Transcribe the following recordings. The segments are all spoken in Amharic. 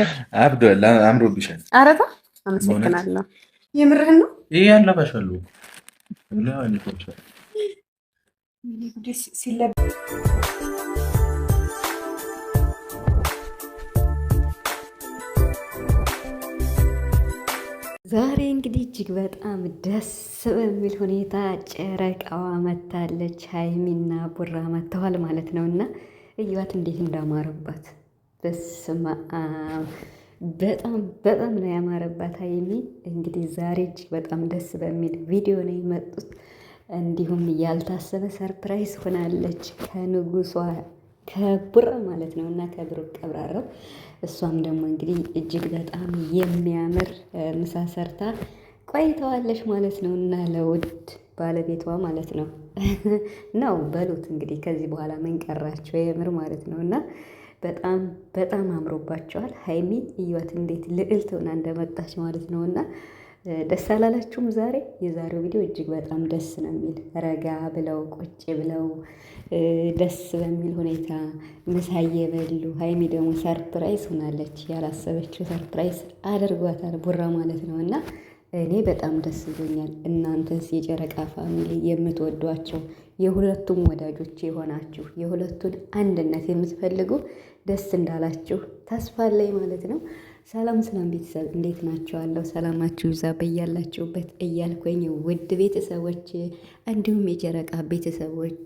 ናቸው። አብዷል፣ አምሮብሻል። ኧረ ተው፣ አመሰግናለሁ። የምርህን ነው? ይሄ ያለባሻሉ። ዛሬ እንግዲህ እጅግ በጣም ደስ በሚል ሁኔታ ጨረቃዋ መታለች። ሀይሚና ቡራ መጥተዋል ማለት ነው እና እዩዋት እንዴት እንዳማረባት በስመ አብ በጣም በጣም ነው ያማረባት ሀይሚ። እንግዲህ ዛሬ እጅግ በጣም ደስ በሚል ቪዲዮ ነው የመጡት። እንዲሁም ያልታሰበ surprise ሆናለች ከንጉሷ ከቡራ ማለት ነው እና ከብሩክ ቀብራራው። እሷም ደግሞ እንግዲህ እጅግ በጣም የሚያምር ምሳ ሰርታ ቆይተዋለች ማለት ነው እና ለውድ ባለቤቷ ማለት ነው ነው በሉት እንግዲህ ከዚህ በኋላ ምን ቀራቸው የምር ማለት ነው እና በጣም በጣም አምሮባቸዋል። ሀይሚ እዩዋት እንዴት ልዕልት ሆና እንደመጣች ማለት ነው እና ደስ አላላችሁም? ዛሬ የዛሬው ቪዲዮ እጅግ በጣም ደስ ነው የሚል ረጋ ብለው ቁጭ ብለው ደስ በሚል ሁኔታ ምሳ እየበሉ ሀይሚ ደግሞ surprise ሆናለች። ያላሰበችው surprise አድርጓታል ቡራ ማለት ነው እና እኔ በጣም ደስ ብሎኛል። እናንተስ የጨረቃ family የምትወዷቸው የሁለቱም ወዳጆች የሆናችሁ የሁለቱን አንድነት የምትፈልጉ ደስ እንዳላችሁ ተስፋ አለኝ ማለት ነው። ሰላም ሰላም ቤተሰብ እንዴት ናችኋለሁ? ሰላማችሁ ይብዛ በያላችሁበት እያልኩኝ ውድ ቤተሰቦች እንዲሁም የጨረቃ ቤተሰቦች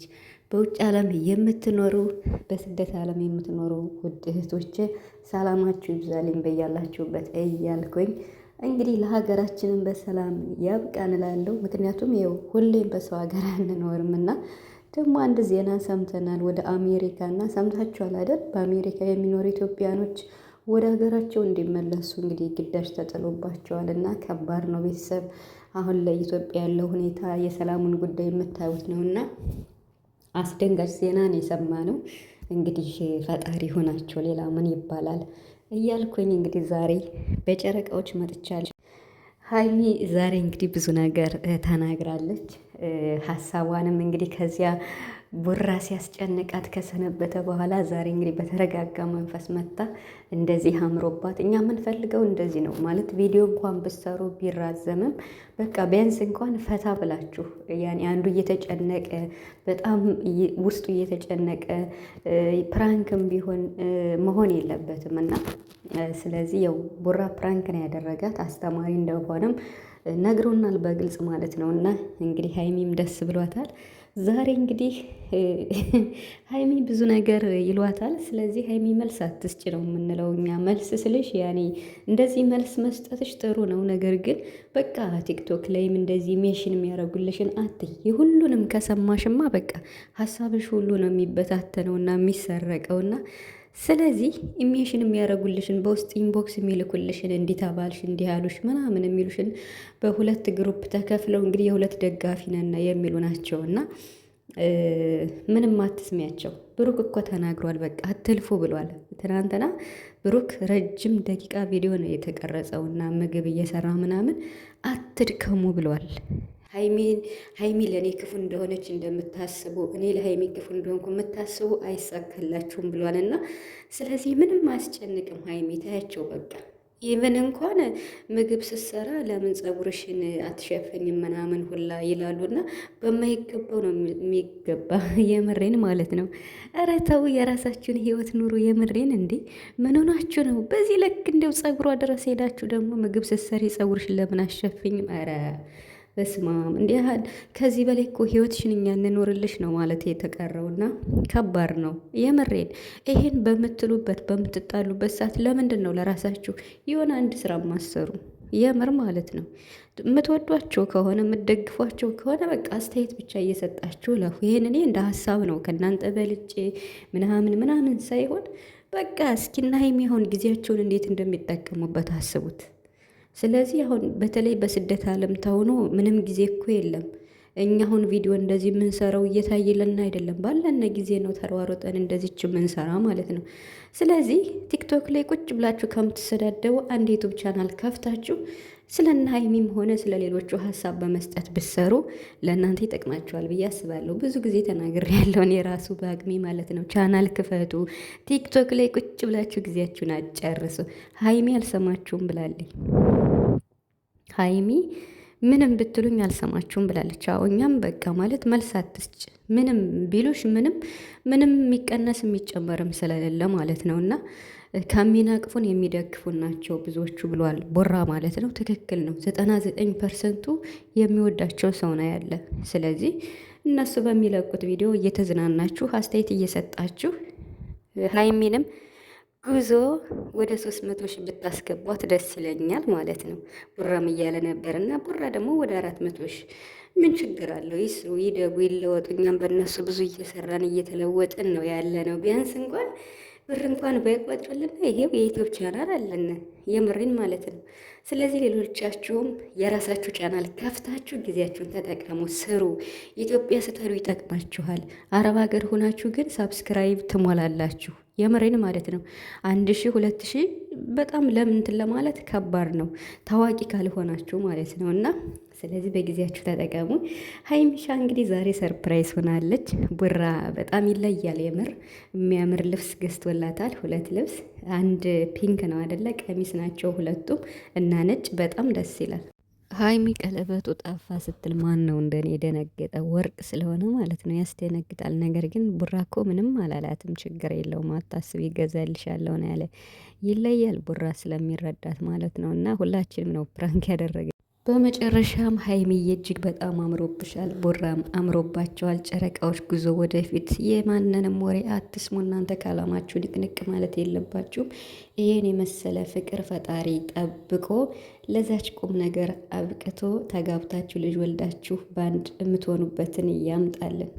በውጭ ዓለም የምትኖሩ በስደት ዓለም የምትኖሩ ውድ እህቶች ሰላማችሁ ይብዛልኝ በያላችሁበት እያልኩኝ እንግዲህ ለሀገራችንም በሰላም ያብቃን እላለሁ። ምክንያቱም ይኸው ሁሌም በሰው ሀገር አንኖርም እና ደግሞ አንድ ዜና ሰምተናል። ወደ አሜሪካ እና ሰምታችኋል አይደል? በአሜሪካ የሚኖሩ ኢትዮጵያኖች ወደ ሀገራቸው እንዲመለሱ እንግዲህ ግዳጅ ተጥሎባቸዋል እና ከባድ ነው ቤተሰብ። አሁን ላይ ኢትዮጵያ ያለው ሁኔታ የሰላሙን ጉዳይ የምታዩት ነው እና አስደንጋጭ ዜናን የሰማነው። እንግዲህ ፈጣሪ ሆናቸው ሌላ ምን ይባላል እያልኩኝ እንግዲህ ዛሬ በጨረቃዎች መጥቻለሁ። ሀይሚ ዛሬ እንግዲህ ብዙ ነገር ተናግራለች። ሀሳቧንም እንግዲህ ከዚያ ቡራ ሲያስጨንቃት ከሰነበተ በኋላ ዛሬ እንግዲህ በተረጋጋ መንፈስ መታ እንደዚህ አምሮባት፣ እኛ የምንፈልገው እንደዚህ ነው ማለት ቪዲዮ እንኳን ብትሰሩ ቢራዘምም በቃ ቢያንስ እንኳን ፈታ ብላችሁ ያኔ አንዱ እየተጨነቀ በጣም ውስጡ እየተጨነቀ prank ም ቢሆን መሆን የለበትም እና ስለዚህ ያው ቡራ prank ነው ያደረጋት አስተማሪ እንደሆነም ነግሮናል በግልጽ ማለት ነው። እና እንግዲህ ሀይሚም ደስ ብሏታል። ዛሬ እንግዲህ ሀይሚ ብዙ ነገር ይሏታል። ስለዚህ ሀይሚ መልስ አትስጭ ነው የምንለው እኛ። መልስ ስልሽ ያኔ እንደዚህ መልስ መስጠትሽ ጥሩ ነው፣ ነገር ግን በቃ ቲክቶክ ላይም እንደዚህ ሜሽን የሚያደርጉልሽን አትይ። የሁሉንም ከሰማሽማ በቃ ሀሳብሽ ሁሉ ነው የሚበታተነውና የሚሰረቀውና ስለዚህ ኢሜሽን የሚያደርጉልሽን በውስጥ inbox የሚልኩልሽን እንዲህ ተባልሽ እንዲህ ያሉሽ ምናምን የሚሉሽን በሁለት group ተከፍለው እንግዲህ የሁለት ደጋፊ ነን የሚሉ ናቸው። እና ምንም አትስሚያቸው። ብሩክ እኮ ተናግሯል። በቃ አትልፉ ብሏል። ትናንትና ብሩክ ረጅም ደቂቃ ቪዲዮ ነው የተቀረጸውና ምግብ እየሰራ ምናምን አትድከሙ ብሏል። ሀይሚ ለእኔ ክፉ እንደሆነች እንደምታስቡ እኔ ለሀይሚ ክፉ እንደሆንኩ የምታስቡ አይሳካላችሁም ብሏል እና ስለዚህ ምንም አያስጨንቅም። ሀይሚ ታያቸው በቃ even እንኳን ምግብ ስትሰራ ለምን ፀጉርሽን አትሸፈኝም ምናምን ሁላ ይላሉና በማይገባው ነው የሚገባ። የምሬን ማለት ነው። ኧረ ተው የራሳችሁን ህይወት ኑሩ። የምሬን እንዴ ምን ሆናችሁ ነው በዚህ ልክ? እንደው ፀጉሯ ድረስ ሄዳችሁ ደግሞ ምግብ ስትሰሪ ፀጉርሽን ለምን አትሸፍኝም? ኧረ በስማም እንዲህ ከዚህ በላይ እኮ ህይወትሽን እኛ እንኖርልሽ ነው ማለት የተቀረውና ከባድ ነው የምሬን። ይሄን በምትሉበት በምትጣሉበት ሰዓት ለምንድን ነው ለራሳችሁ የሆነ አንድ ስራ ማሰሩ? የምር ማለት ነው። የምትወዷቸው ከሆነ የምትደግፏቸው ከሆነ በቃ አስተያየት ብቻ እየሰጣችሁ ለፉ። ይሄን እኔ እንደ ሀሳብ ነው ከእናንተ በልጬ ምናምን ምናምን ሳይሆን በቃ እስኪና የሚሆን ጊዜያቸውን እንዴት እንደሚጠቀሙበት አስቡት። ስለዚህ አሁን በተለይ በስደት ዓለም ተሆኖ ምንም ጊዜ እኮ የለም። እኛ አሁን ቪዲዮ እንደዚህ የምንሰራው እየታየልን አይደለም፣ ባለነ ጊዜ ነው ተሯሩጠን እንደዚች የምንሰራ ማለት ነው። ስለዚህ ቲክቶክ ላይ ቁጭ ብላችሁ ከምትሰዳደቡ አንድ ዩቱብ ቻናል ከፍታችሁ ስለነ ሀይሚም ሆነ ስለ ሌሎቹ ሀሳብ በመስጠት ብትሰሩ ለእናንተ ይጠቅማችኋል ብዬ አስባለሁ። ብዙ ጊዜ ተናግሬ ያለውን የራሱ በአቅሜ ማለት ነው። ቻናል ክፈቱ፣ ቲክቶክ ላይ ቁጭ ብላችሁ ጊዜያችሁን አጨርሱ። ሀይሚ አልሰማችሁም ብላለች። ሀይሚ ምንም ብትሉኝ አልሰማችሁም ብላለች። አዎ እኛም በቃ ማለት መልስ አትስጭ፣ ምንም ቢሉሽ ምንም ምንም የሚቀነስ የሚጨመርም ስለሌለ ማለት ነው እና ከሚነቅፉን የሚደግፉን ናቸው ብዙዎቹ ብሏል ቦራ ማለት ነው። ትክክል ነው። 99% የሚወዳቸው ሰው ነው ያለ። ስለዚህ እነሱ በሚለቁት ቪዲዮ እየተዝናናችሁ አስተያየት እየሰጣችሁ ሀይሚንም ጉዞ ወደ 300,000 ብታስገቧት ደስ ይለኛል ማለት ነው። ቡራም እያለ ነበር እና ቡራ ደግሞ ወደ 400,000 ምን ችግር አለው? ይስሩ፣ ይደጉ፣ ይለወጡ። እኛም በእነሱ ብዙ እየሰራን እየተለወጥን ነው ያለ ነው። ቢያንስ እንኳን ብር እንኳን ባይቆጥርልና ይሄው የዩቲዩብ ቻናል አለን፣ የምሬን ማለት ነው። ስለዚህ ሌሎቻችሁም የራሳችሁ ቻናል ከፍታችሁ ጊዜያችሁን ተጠቀሙ፣ ስሩ። ኢትዮጵያ ስትሄዱ ይጠቅማችኋል። አረብ ሀገር ሆናችሁ ግን subscribe ትሞላላችሁ። የምሬን ማለት ነው። 1000 2000 በጣም ለምንትን ለማለት ከባድ ነው፣ ታዋቂ ካልሆናችሁ ማለት ነው። እና ስለዚህ በጊዜያችሁ ተጠቀሙ። ሀይሚሻ እንግዲህ ዛሬ surprise ሆናለች። ቡራ በጣም ይለያል። የምር የሚያምር ልብስ ገዝቶላታል። ሁለት ልብስ፣ አንድ pink ነው አደለ? ቀሚስ ናቸው ሁለቱም እና ነጭ፣ በጣም ደስ ይላል። ሀይሚ ቀለበቱ ጠፋ ስትል ማን ነው እንደኔ የደነገጠ? ወርቅ ስለሆነ ማለት ነው ያስደነግጣል። ነገር ግን ቡራ እኮ ምንም አላላትም፣ ችግር የለውም አታስብ፣ ይገዛልሻለሁ ነው ያለ። ይለያል ቡራ ስለሚረዳት ማለት ነው። እና ሁላችንም ነው prank ያደረገ። በመጨረሻም ሀይሚዬ እጅግ በጣም አምሮብሻል፣ ቡራም አምሮባቸዋል። ጨረቃዎች ጉዞ ወደፊት። የማንንም ወሬ አትስሙ። እናንተ ካላማችሁ ንቅንቅ ማለት የለባችሁም። ይህን የመሰለ ፍቅር ፈጣሪ ጠብቆ ለዛች ቁም ነገር አብቅቶ ተጋብታችሁ ልጅ ወልዳችሁ በአንድ የምትሆኑበትን ያምጣልን።